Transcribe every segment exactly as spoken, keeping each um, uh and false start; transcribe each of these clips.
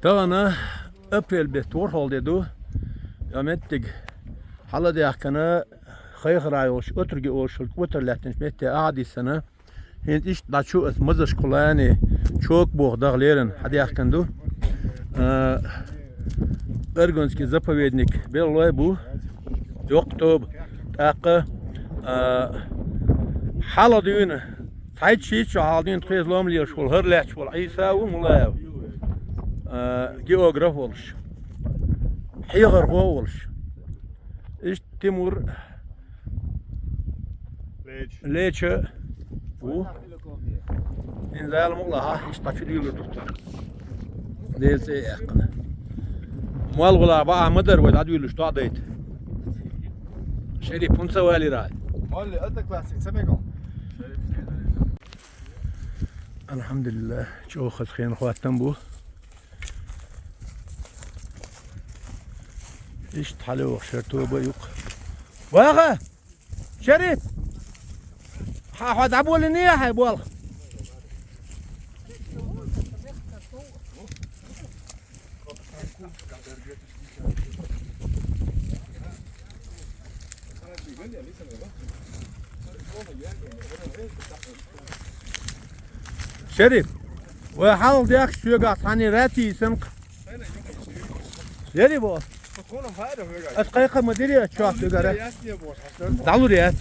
Тахана апрель бетта ворхӀалгӀа де ду. Е меттиг хьаладаьхкина, Хайхара йолчу, Отруги олучу, Отар лаьттинчу метте Ӏадиссина. ХӀинца иштта дӀа чу аса мазашкахула чок боху даха лерина хьадаьхкина ду. А, Аргунский заповедник беллой бу. Йоккха тоба. ТӀаккха, а, хьалха дуьйна, цхьайтта-шийтта шо хьалха дуьйна тхоьца лом лелаш волу, хӀара лаьтташ волу Ӏийса ву Мулаев, а, географ волуш, хьехархо а волуш. Иштта Тимур Леча. Леча ву. ХӀинца Дала мукъ лахь, иштта дӀа чу дуьйлур ду тхо. Делан цӀе а яьккхина. Молла гӀуллакх бакъ ма дара вай дӀадуьйлуш, дӀа а дайта. Шерип, хӀунда ца валийра ахь? Молли, одноклассник, ца мегал. АлхьамдулиллахӀ, чӀогӀа хаза хенан хӀоттам бу. Иштта хьалайогӀуш яра тоба а юккъе. Ваха! Шерип! Хьан хьо дӀаболийний хьайн болх? Шерип, вай хьалха дехча соьгахь цхьаьна ратий санкъа. Ери бо. Ас кхайкха ма дири, а чохь соьгара. ДӀалур яц.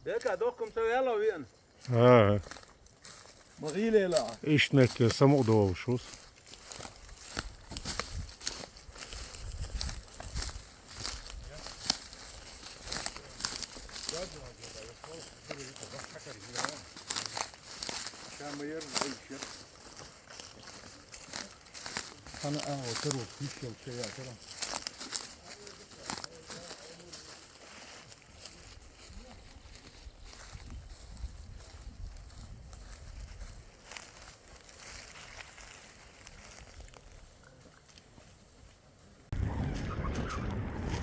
Бека дохкум ца вела вен. А. Ма гӀийле ла. Иштта метте самукъа долуш ву. Ша ма яра, ай, шер. Хьана а, вот это вот, ещё, ещё, я, это.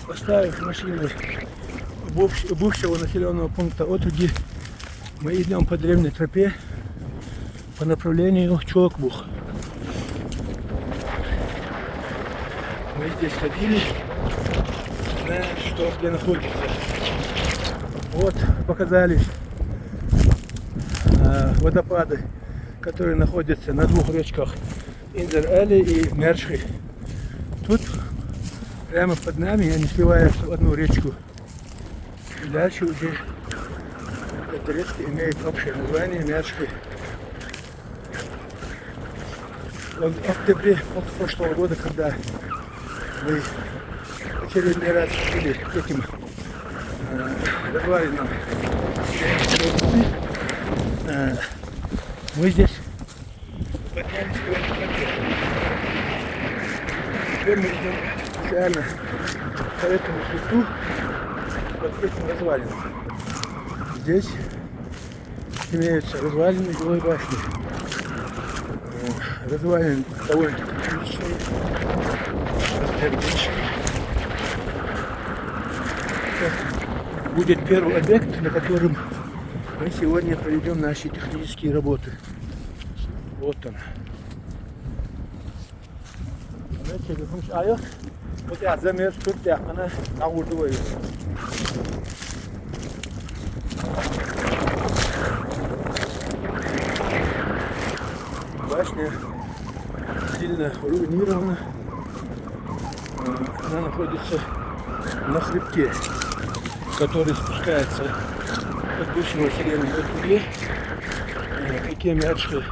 Оставив машину бывш-, бывшего населённого пункта Отруги, мы идём по древней тропе по направлению Чокбух. Мы здесь ходили, знаем, что где находится. Вот, показались, э, водопады, которые находятся на двух речках Инзер-Али и Мершхи. Тут прямо под нами, я не сливаю в одну речку. И дальше уже эта речка имеет общее название Мершхи. В октябре прошлого года, когда мы в очередной раз шли к этим, э, развалинам, э, мы здесь поднялись к этой тропе. Теперь мы идём специально по этому хребту, вот к этим развалинам. Здесь имеются развалины жилой башни. Э, развалины довольно-таки приличные, размер меньше. Это будет первый объект, на котором мы сегодня проведём наши технические работы. Вот он. Знаете, как он шагает? Вот я замер, тут я, она на урду. Башня сильно руинирована. Она находится на хребте, который спускается от бывшего селения Отруги, э, к реке Мяршхи.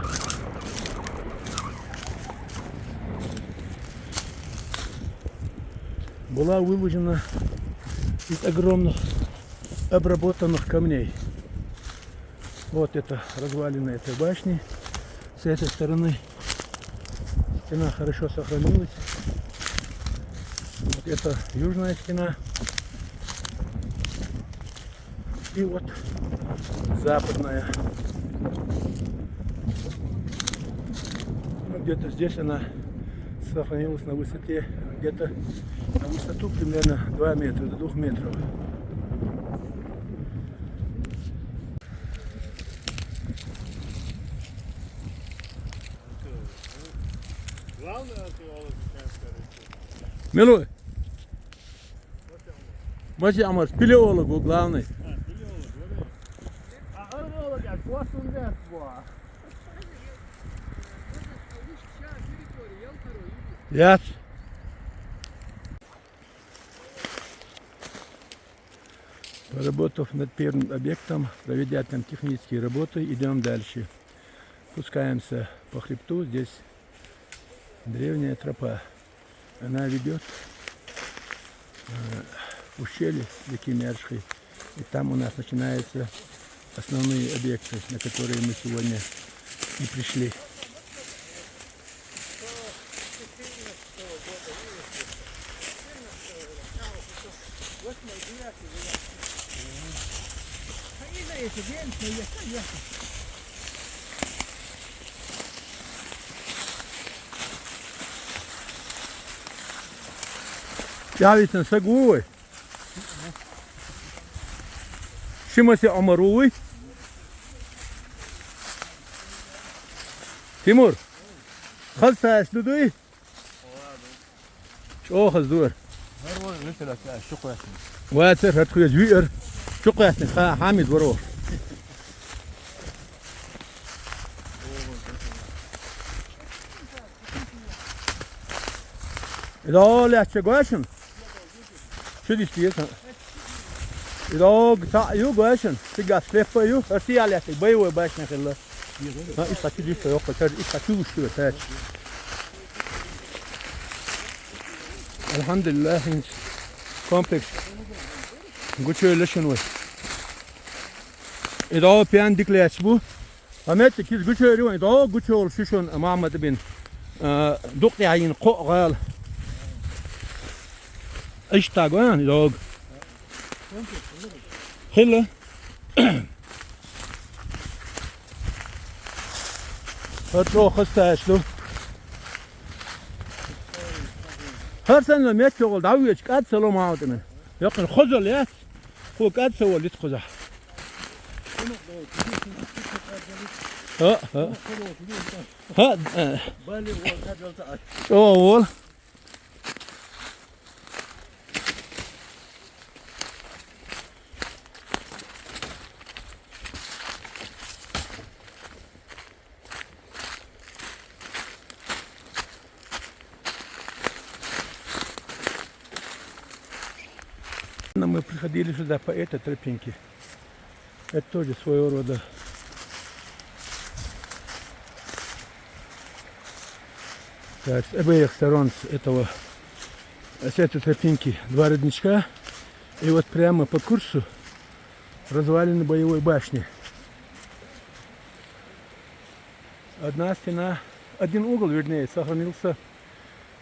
Была выложена из огромных обработанных камней. Вот это развалины этой башни. С этой стороны стена хорошо сохранилась. Вот это южная стена. И вот западная. Где-то здесь она сохранилась на высоте, где-то на высоту примерно два метра, до двух метров. Главный археолог Чеченской России. Милуй. Мачи Амар, спелеолог, главный. А, спелеолог, вот это. А археолог, а квас он даст, бо. Яц. Поработав над первым объектом, проведя там технические работы, идём дальше. Спускаемся по хребту. Здесь древняя тропа. Она ведёт, э, в ущелье реки Мяршхи. И там у нас начинаются основные объекты, на которые мы сегодня и пришли. Явитин сагуй. Шимаси Омаруй. Тимур. Хазсааш дудуй. Чо хаздур. Вацар хатхуяз виар. Чукъясни ха Хамид варо. Идо ляча гошин. Чудиш тиеса. Идо гта ю гошин. Сига слепа ю. Россия ляча боевой башня хилла. Ха, иса чудиш ю, ха, иса чудиш ю, ха. Алхамдулиллах, комплекс. Гучо лешин вай. Идо пян диклячбу. Аметти киз гучо риван, идо гучо шишон Мамад бин. Э, дукъяин къо гал. Иштаган, идо. Хилла. Хатро хасташлу. Харсан мет чогол давгеч кад салом аутна. Якын хозал яц. Ху кад савол ит хоза. Ха, ха. Ха, э. О, вол. Но мы приходили сюда по этой тропинке. Это тоже своего рода. Так, с обеих сторон с этого, с этой тропинки два родничка. И вот прямо по курсу развалины боевой башни. Одна стена, один угол, вернее, сохранился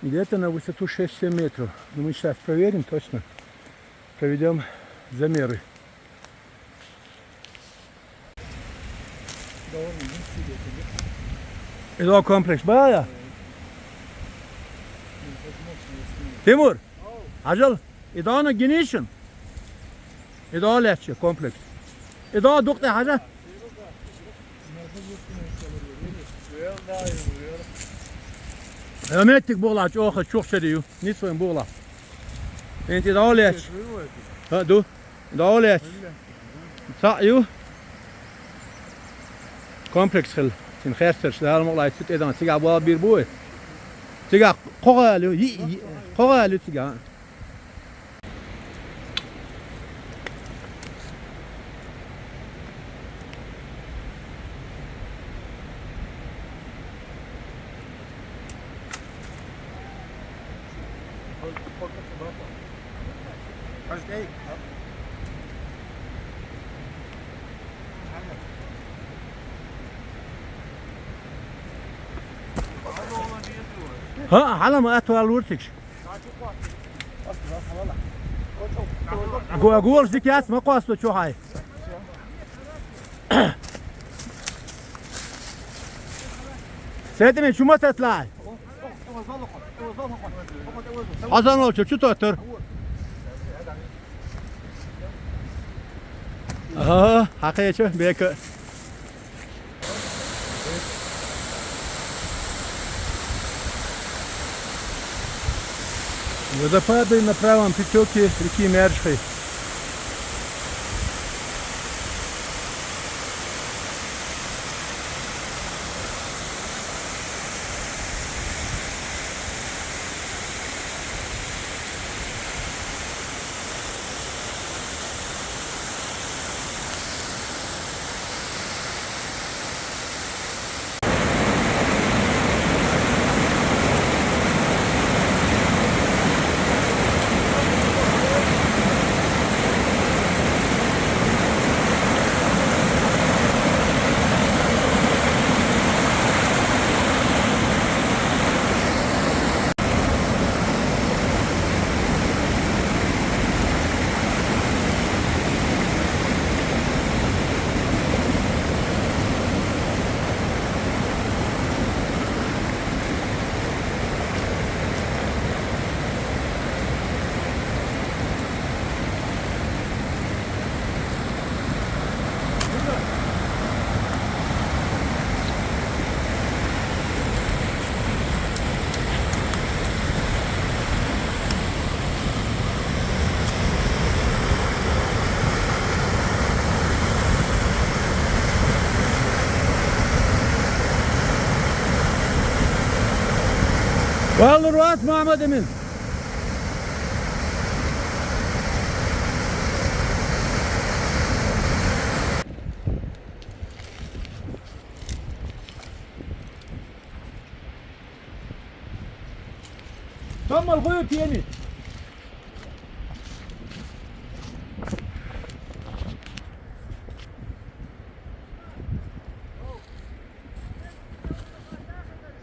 где-то на высоту шесть-семь метров. Но мы сейчас проверим точно. Проведём замеры. Идо комплекс бая. Тимур, ажал, идо на гинишин. Идо ляча комплекс. Идо дукъя хажа. Аметик бугла чоха чух шари ю. Нисвен бугла. Энти идо лач. Ха, ду. Идо лач. Са ю. Комплекс хил. Син херсерш дал моглай сит эдан сига була бир буй. Сига къогалю, и, и, къогалю сига. Ха, хьала ма атвал вуртикш. Гу-, гуолш дикац ма къоасто чухьай. Сайтами чу ма татлахь? Хьо заночо чу тоттар? Ага, хьакхеча, бека. Водопады на правом притоке реки Мяршхи. Валлар вац, Мухьаммад-Эмин. Таммал хӀу ю кени?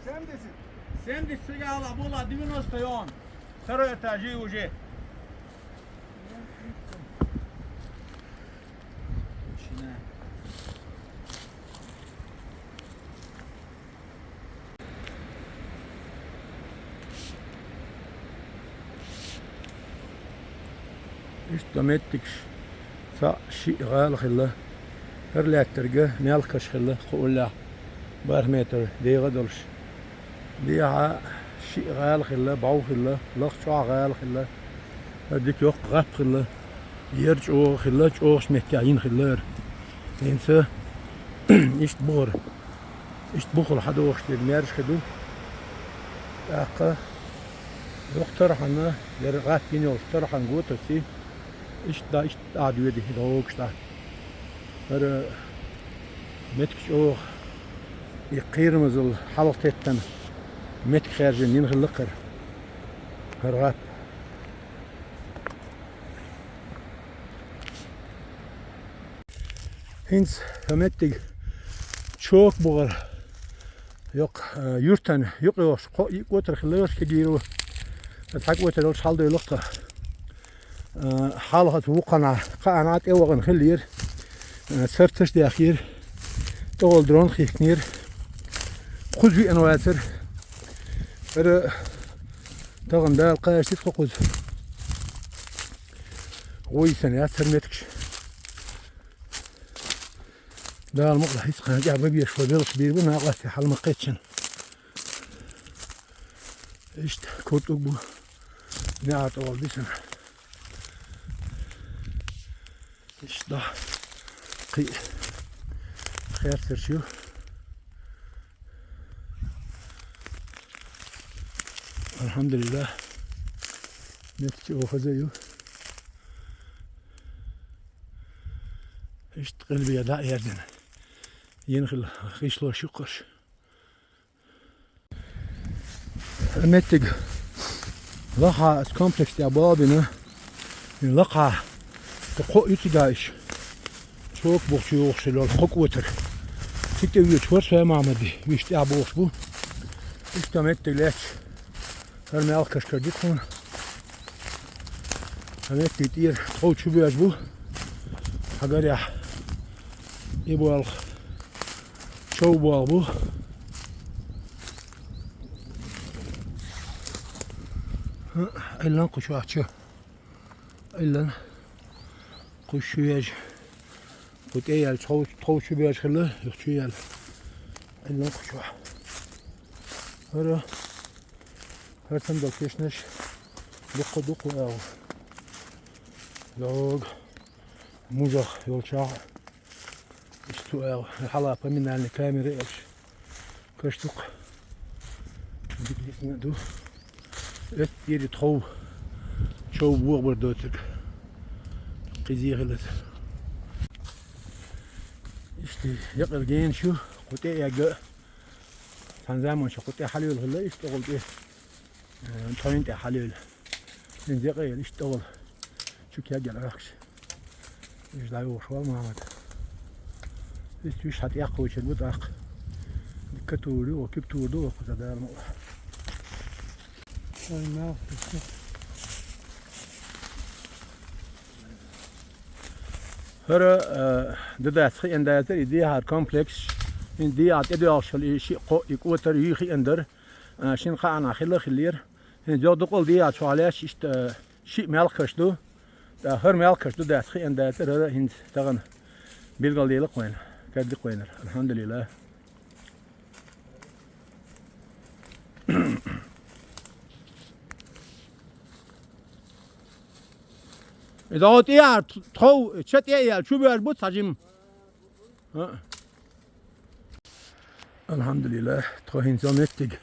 Семьдесят. Семьдесят цигала була, девяносто он. Второй этажи уже. Иштта меттигаш цхьаъ-шиъ гӀала хилла. ХӀара лаьттарга мелхаш хилла, кху уллехь барх метр дегӀа а долуш. Дехьа шиъ гӀала хилла, бӀов хилла, лаха чохь гӀала хилла, дика йоккха гӀап хилла, яра чӀогӀа хилла, чӀогӀачу меттехь йина хилла яра. ХӀинца иштта бухара, иштта бухара хьадогӀуш дерг Мяршхи ду. ТӀаккха дукха тархьана, яра гӀап йина йолчу тархьана го тасий, иштта да, иштта Ӏа доьду и догӀуш дӀа. ХӀара меттиг чӀогӀа и кхерамазалла хьалха теттана меттиг хаьржина йина хилла кхара. ХӀара гӀап. ХӀинца хӀара меттиг чока бухара йоккха, а, юьртана юкъайогӀуш кхо-, и котар хилла йош кегийро. Аса хьан котар йолчу хьалдойла тхан. А, хьалха цу вукхана кхаана тӀе вахана хиллера. А, царташ даьхкера. ТӀехула дрон хихкинера. Кхуза веана вацара. ХӀара тахана Дала кхачийта кху кхуза. ГӀой сан яц хӀара меттигаш. Дала мукъ лахь, хӀинца кхана тӀехь бан безаш вай белхаш бийр бу накъостий хьала ма кхеччина. Иштта куртуг бу. НеӀар тӀе вала бисина. Иштта кхин а херцарш ю. Алхьамдулиллах. Меттиг чӀогӀа хаза ю. Иштта къилбе дӀа а ерзина. Йина хилла гӀишлош юккъерш. Меттиг лаха аса комплекс тӀехь болабина. Лакха тӀе кхо а ю цига иша. Чока бухчу йогӀуш хилла кхо котар. Цига тӀе вуьйцуш вара Сой-Махьмади, вуьш тӀехь бохуш бу. Иштта меттиг лаьтташ. ХӀара мелхаш кара ди тхуна. ХӀара меттиг тӀера тхов чу боьжна бу. Хьагарехь и болх, чов болх бу. Ӏиллан кху чохь чу. Ӏиллан кху чу вежа. Кху тӀе яьлла тхов, тхов чу бежа хилла, юха чу яьлла. Ӏиллан кху чохь. ХӀара, хӀара санна долу кешнаш дуккха-дуккха агӀо. Йога. Мужах йолчохь. Иштта цу агӀо. Хьала поминальный камера а йолуш. Каш дукха. Дисна ду. Эс тӀера тхов. Чов бохабар доцург. Кхизе хилла. Иштта якъал генаш ю. Кху тӀе эгга. Цхьана заманчохь кху тӀе хьалавелла хилла, иштта тӀехула тӀе. Э, тхойна тӀе хьалавелла. ХӀинца якъа яра иштта тӀехула. Чу кегъяла Ӏохкуш. Уьш дӀайохуш вала Махьмад. Иштта уьш хьан тӀекхочур бу тӀаккха. Дика тур ю, кип тур ду, кхуза Дала ма. Ой, мел. ХӀара, э, ду дац хиъна дацара, и дехьара комплекс. ХӀинца дехьа тӀедоьлхуш йолу и шиъ кхо, и кӀотар юй хиъна дара. Э, шина кхаанахь хилла а хиллера. ХӀинца йогӀу дукъал дехьа чохь лаьтташ иштта, э, шиъ мелхаш ду. ТӀаккха хӀара мелхаш ду дац хиъна дацара, хӀара хӀинца тахана билгалделира-кх вайна, кагди-кх вайнара. Алхьамдулиллах. И дӀо тӀехьа тхов, ча тӀе а яьлла, чу боьжна бу цхьа жима. А. Алхьамдулиллах, тхо хӀинца йолу меттиг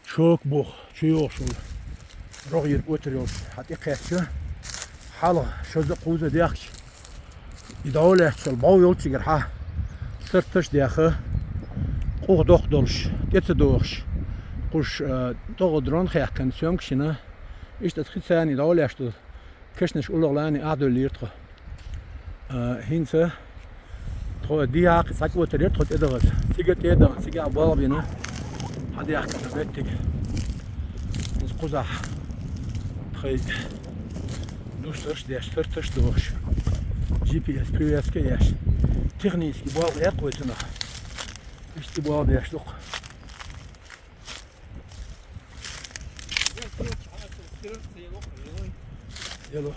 чока боху, чу йогӀуш волу рогӀера кӀотар йолуш хьан тӀекхаьчча, хьалха шозза а кхузза а дехкича, и дӀо лаьтташ йолу бӀов йолчу цигара хьан сарташ а даьхна, къух доккха долуш, тӀе ца дохуш, кхуш, а, тӀехула дрон хаьхкина, съёмкаш йина, иштта аса хи царна и дӀо лаьтташ долу кешнаш уллохь лаьцна ахь дуьллийра тхо. А, хӀинца тхо дехьа кхин цхьа кӀотар яра тхо тӀедахаза. Цига тӀе а дахана, цигахь болх бина, хьан дехкина меттиг. Иза кхузахь тхайн дустарш а деш, сарташ а дохуш, G P S привязка а еш. Технически болх бу-кх вай цунах. Иштта болх беш ду-кх. Ело.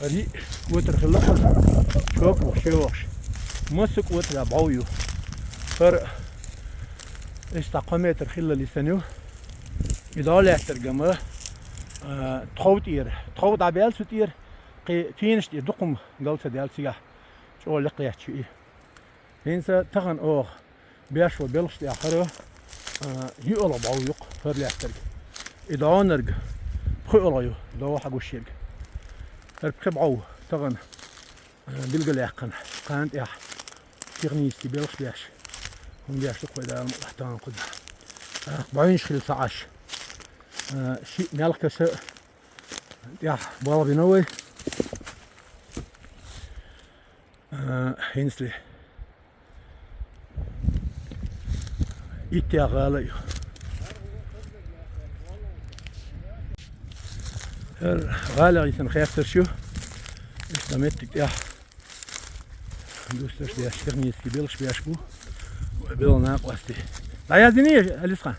Ари, кӀотар хилла хьан. Чока бохуш, шен бохуш. Массо а кӀотарехь бӀов ю. ХӀара иштта кхо метр хилла лисана ю. И дӀо лаьттарг-м, а, тхов тӀера. Тхов дӀабаьлла цу тӀера, кхин тенаш тӀера дукха-м гал ца даьлла цигахь. ЧӀогӀа лекха лаьтташ ю и. ХӀинца тахана оха беш болу белхаш тӀехь хӀара, а, юьалгӀа бӀов ю-кх хӀара лаьттарг. И дӀонарг пхоьалгӀа ю, дӀо хьан гуш ерг. ХӀара пхи бӀов тахана, а, билгалъяьккхина, кхана тӀехь технически белхаш беш, хӀума беш ду-кх вай Дала мукъ лахь тахана кхузахь. ТӀаккха бӀаьвнаш хилла ца Ӏаш, а, шиъ мелхкаша тӀехь болх бина вай. А, хӀинцале. Иттех гӀала а ю. ХӀара гӀалах йисина хеттарш ю. Иштта меттиг тӀехь дустарш деш, технически белхаш беш бу. Вай белхан накъостий. ДӀаяздиний, Алисхан?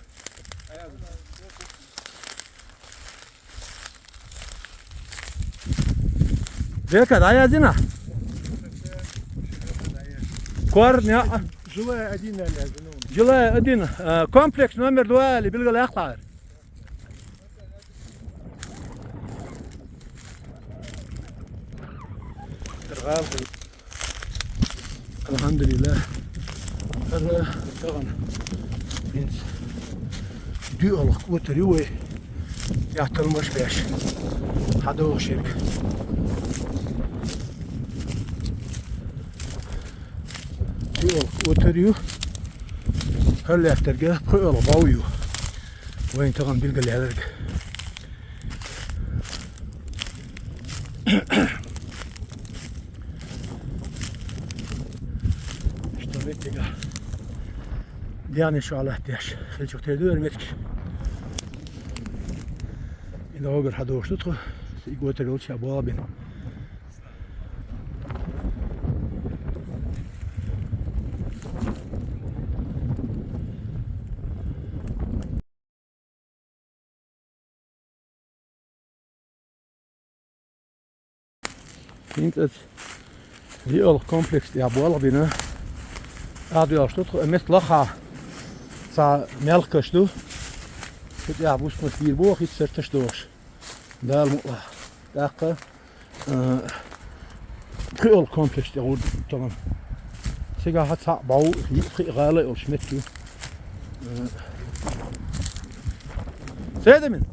Века, дӀаяздина? Корня. Жилая один, аьлла, яздина вуна. Жилая один, э, комплекс номер два аьлла билгалъяьккхира. Алхьамдулиллах. ХӀара тахана хӀинца дуьалгӀа кӀотар ю вай. Яхталмаш беш. Хьан дохуш ерг. ДуьалгӀа кӀотар ю. ХӀара лаьттарг пхоьалгӀа бӀов ю. Вайна тахана билгалъяьлларг. Иштта меттиг. Дегнаш чохь латтадеш. Хилчух тера ду хӀара меттиг. И дӀогара хьан дохуш ду тхо. И кӀотар йолчу а болх бина. ХӀинца ас виъалгӀа комплекс тӀехь болх бина. Ӏадоьлхуш ду тхо, а мес лаха цхьа мелхкаш ду. Цу тӀехь бусмаш бийр боху, хӀинца сарташ дохуш. Дала мукъалахь. ТӀаккха, а, пхиъалгӀа комплекс тӀе гӀур ду тахана. Цигахь цхьаъ бӀов, йиъ, пхиъ гӀала а йолуш метта ю. А. Седа мин?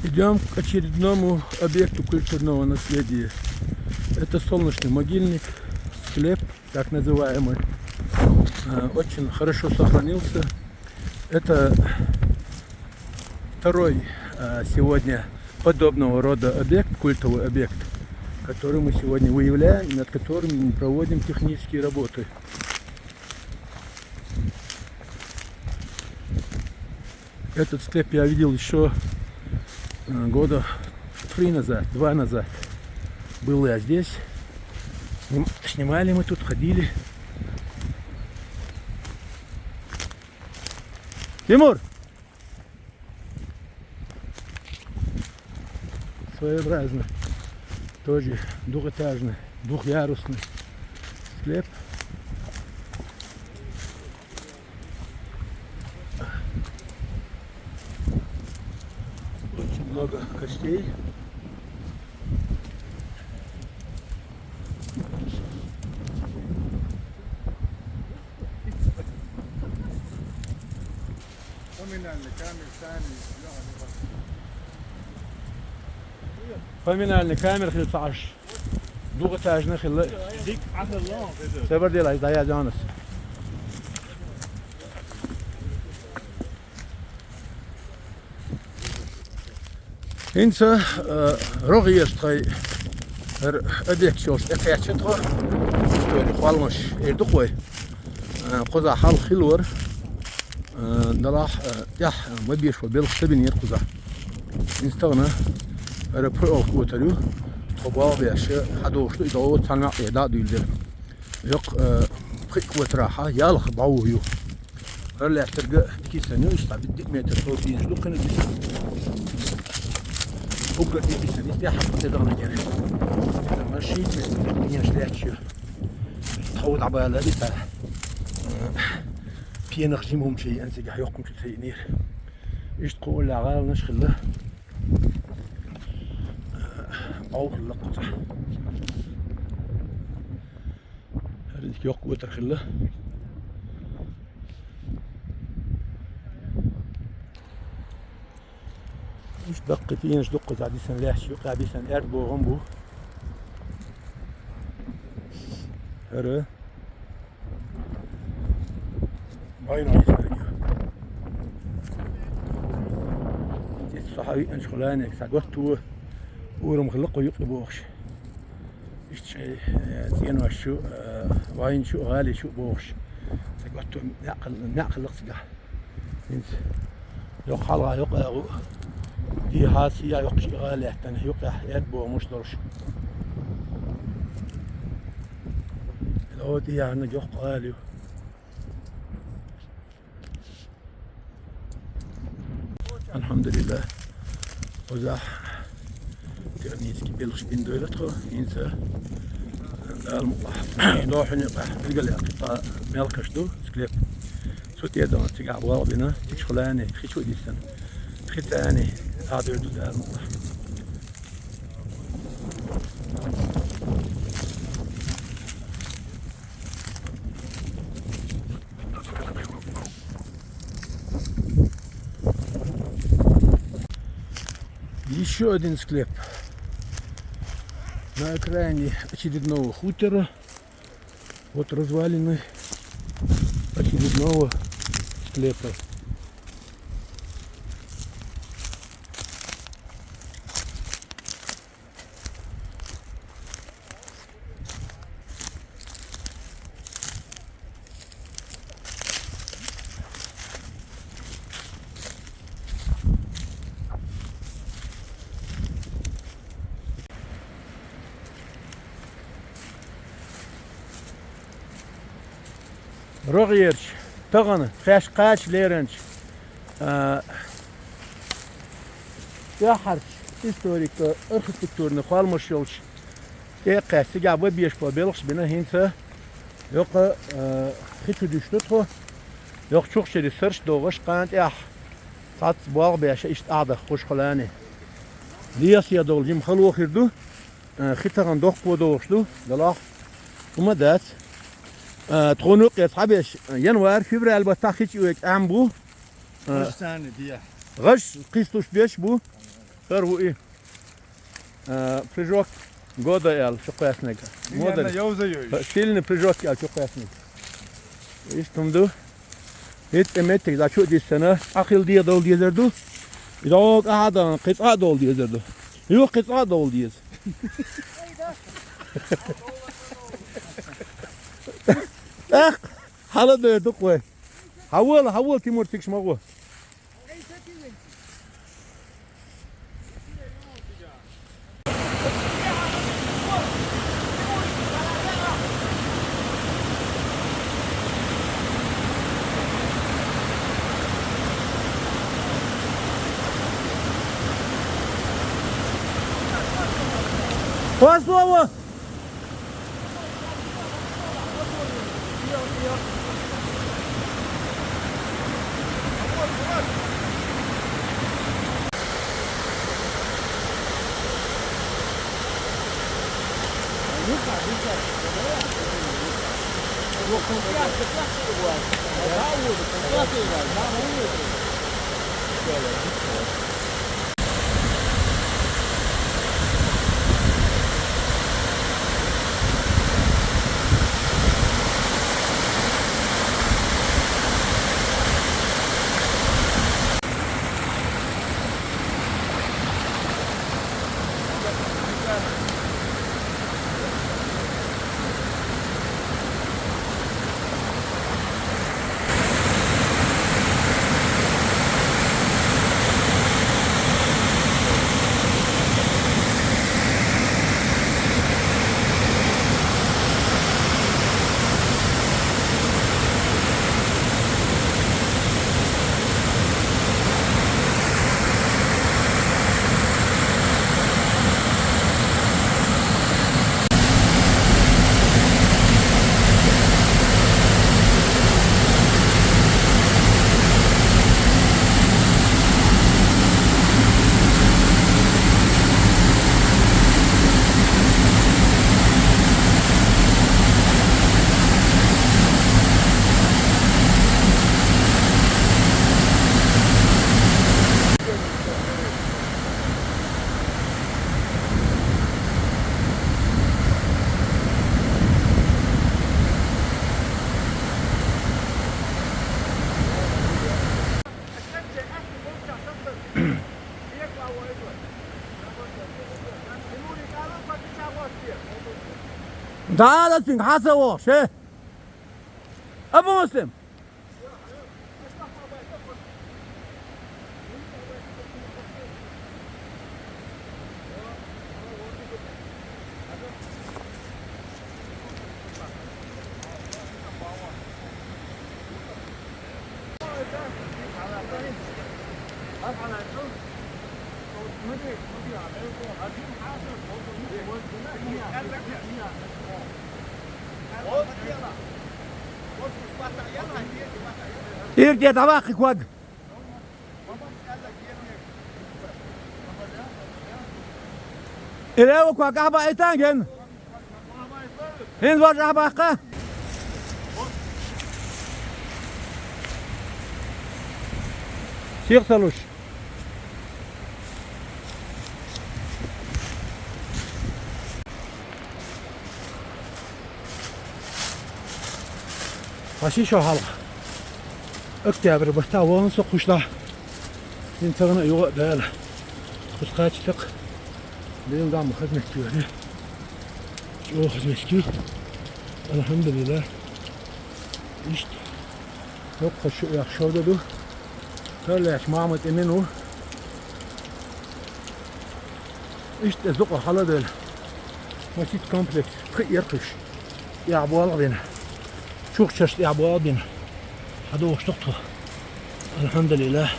Идём к очередному объекту культурного наследия. Это солнечный могильник, склеп, так называемый. Э, очень хорошо сохранился. Это второй, э, сегодня подобного рода объект, культовый объект, который мы сегодня выявляем и над которым мы проводим технические работы. Этот склеп я видел ещё, э, года три назад, два назад. Был я здесь. Сним-, снимали мы тут, ходили. Тимур! Своеобразный, тоже двухэтажный, двухъярусный склеп. Очень много костей. Поминальный камер хилла цхьа Ӏаш. Двухэтажный хилла. Цабар дела, дӀаяз Янас. ХӀинца, э, рогӀера тхайн хӀара объект йолуш тӀекхаьчна тхо. Истори, кхолламаш эр ду-кх вай. Э, кхузахь хьалха хилла вара. Э, делахь, э, тӀехь ма беш вай белхаш ца бинера кхузахь. ХӀинца тахана хӀара пхиъалгӀа котар ю. Тхо болх беш, хьадогӀуш ду, и дӀо цхьана маьӀӀе дӀа а дуьйладелла. Йоккха, э, пхи котарахь ялх бӀов ю. ХӀара лаьттарг дикисан ю, иштта цхьа диъ метр сов дийна ду кхин а диса. Уггар дикисан, иштта хьакха тӀе даханагера. Ма шийтта метр дийна лаьтташ ю. Тхов дӀабала диса. Пенах жима хӀума шайъан цигахь йоккха хӀума ца йиънера. Иштта кху уллехь гӀаланаш хилла. Ӏовхалла кхузахь. ХӀара дика йоккха котар хилла. Уьш даккхий пенаш дуккхаза дисина лаьтташ ю, кхаьбисина аьрда богӀам бу. ХӀара. Вайна история. Иза со хьан виъначу хуланег сан готто урам хилла кху юкъе бохуш. Иштта шайн, э, цӀенош шу, э, вайна шу, гӀали шу бохуш. Сан готто маьӀ хилла, маьӀ хилла цигахь. ХӀинца йоккха хьалха йоккха агӀу, дехьа сия йоккха ши гӀали лаьттана, юкъехь аьрда богӀамаш долуш. О, дехьарниг йоккха гӀали ю. Алхьамдулиллах. Кхузахь технически белхаш бина дойла тхо, хӀинца Дала мукъалахь, дохьуьнан къахь билгалъяьккхи цхьа мелхаш ду, склеп. Цу тӀе а дан цигахь болх бина, тича хулани, хи чу а диссина, хи цӀани, дӀадуьйр ду Дала мукъалахь. Ещё один склеп. На окраине очередного хутора. Вот развалины очередного склепа. РогӀерча, тахана, хеш кхача леренча, а, тӀеххьарча историко-архитектурни хоамаш йолча тӀекхаьча цигахь бан беш бола белхаш бина хӀинца, йоккха, а, хи чу дуьсу тхо, йоккха чухчари сарш догӀуш, кхана тӀехь цхьацца болх беш, иштта Ӏадаххуш хьалани. Лесадолу жима хало хир ду, а, хи тахана доккхо догӀуш ду, делахь хӀума дац. А, тхуна юккъе цхьаберш, январь, февраль баттахь хи чу оьгу Ӏам бу. А, гӀаш царна дехьа. ГӀаш кхистуш беш бу. ХӀара ву и. А, прыжок года аьлла чукхоьссинарг. Модаль. Йовза йовза. Сильный прыжок аьлла чукхоьссинарг. Иштта хӀума ду. ХӀетта меттиг дӀа чу а диссина, Ӏахилла дехьа довла дезар ду. И догӀу къахьа а дан, кхин цкъа а довла дезар ду. Юха кхин цкъа а довла деза. ТӀаккха хьала дойр ду-кх вай. Хьавола, хьавола, Тимур, цига ма гӀо. По слову! تعال اسمك حسن وخش، ايه؟ ابو مسلم. Ирде давахи кваг. Илева кваг ахба айтанген. Хин варж ахбахка. Сих салуш. Хьаши шо хьалха. Октябрь баттахь вахана со кхушла. Хин цагана а юха а дала. Кху кхача текха. Дела дама хазметтига. ЧӀогӀа хазметтига. Алхьамдулиллах. Иштта. Йоккха шу яхь шовда ду. Хьаллаьцча Махьмад Эмин ву. Иштта зукъа хьаладевлла. Масит комплекс. Кхы а яркхуьш. Яхь болх бина. Чурх чарш тӀехьа бу а дина. ХьадогӀуш ду тхо. Алхьамдулиллахь.